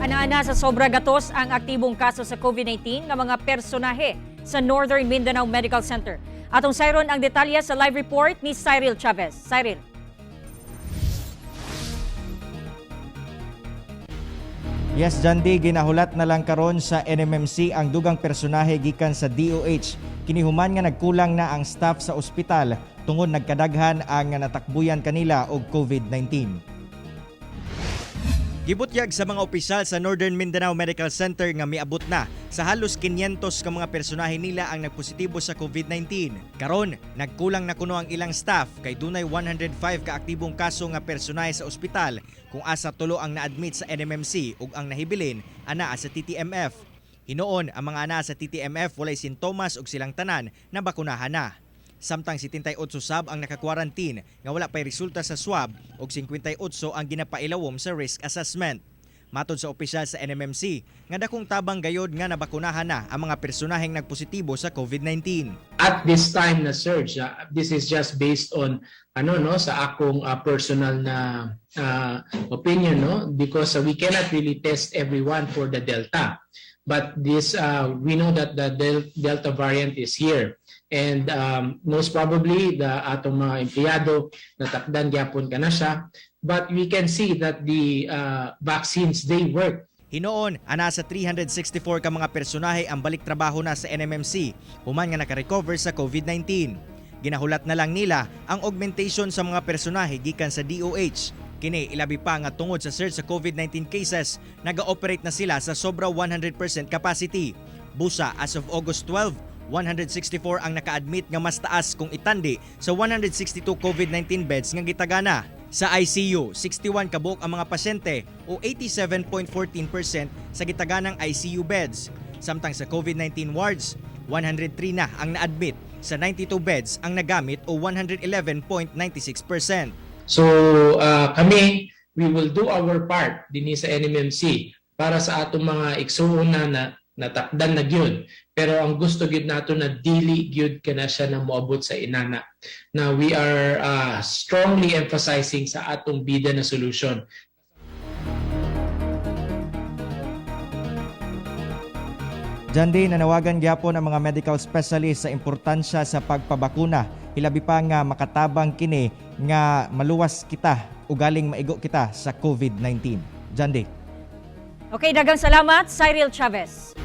Anaa sa sobra gatos ang aktibong kaso sa COVID-19 nga mga personahe sa Northern Mindanao Medical Center. Atong sayron ang detalye sa live report ni Cyril Chavez. Cyril. Yes, Jandy, ginahulat na lang karon sa NMMC ang dugang personahe gikan sa DOH. Kinihuman nga nagkulang na ang staff sa ospital tungod nagkadaghan ang natakbuyan kanila og COVID-19. Gibutyag sa mga opisyal sa Northern Mindanao Medical Center nga miabot na sa halos 500 ka mga personahe nila ang nagpositibo sa COVID-19. Karon, nagkulang na kuno ang ilang staff kay dunay 105 ka aktibong kaso nga personahe sa ospital kung asa 3 ang na-admit sa NMMC ug ang nahibilin anaa sa TTMF. Hinuon ang mga anaa sa TTMF walay sintomas ug silang tanan na bakunahan na. Samtang 78 sab ang naka-quarantine nga wala pay resulta sa swab ug 58 ang ginapailawom sa risk assessment. Matod sa opisyal sa NMMC, nga dakong tabang gayod nga nabakunahan na ang mga personaheng nagpositibo sa COVID-19. At this time na surge, this is just based on ano, no, sa akong personal na opinion, no, because we cannot really test everyone for the Delta, but this we know that the Delta variant is here and most probably the atong mga empleyado natakdan gyapon kana siya, but we can see that the vaccines, they work. Hinuon, ana sa 364 ka mga personahe ang balik trabaho na sa NMMC, human nga nakarecover sa COVID-19. Ginahulat na lang nila ang augmentation sa mga personahe gikan sa DOH. Kini ilabi pa nga tungod sa surge sa COVID-19 cases, naga-operate na sila sa sobra 100% capacity. Busa, as of August 12, 164 ang naka-admit nga mas taas kung itandi sa 162 COVID-19 beds nga gitagana. Sa ICU, 61 kabuok ang mga pasyente o 87.14% sa gitaganang ICU beds. Samtang sa COVID-19 wards, 103 na ang na-admit sa 92 beds ang nagamit o 111.96%. So kami, we will do our part dinhi sa NMMC para sa atong mga igsuon na natakdan na gyud. Pero ang gusto gyud nato na dili gyud kana siya na moabot sa inana. Na we are strongly emphasizing sa atong bida na solution. Diyan nanawagan gyapon ang mga medical specialist sa importansya sa pagpabakuna. Hilabi pa nga makatabang kini nga maluwas kita ugaling maigo kita sa COVID-19. Jandi. Okay, daghang salamat, Cyril Chavez.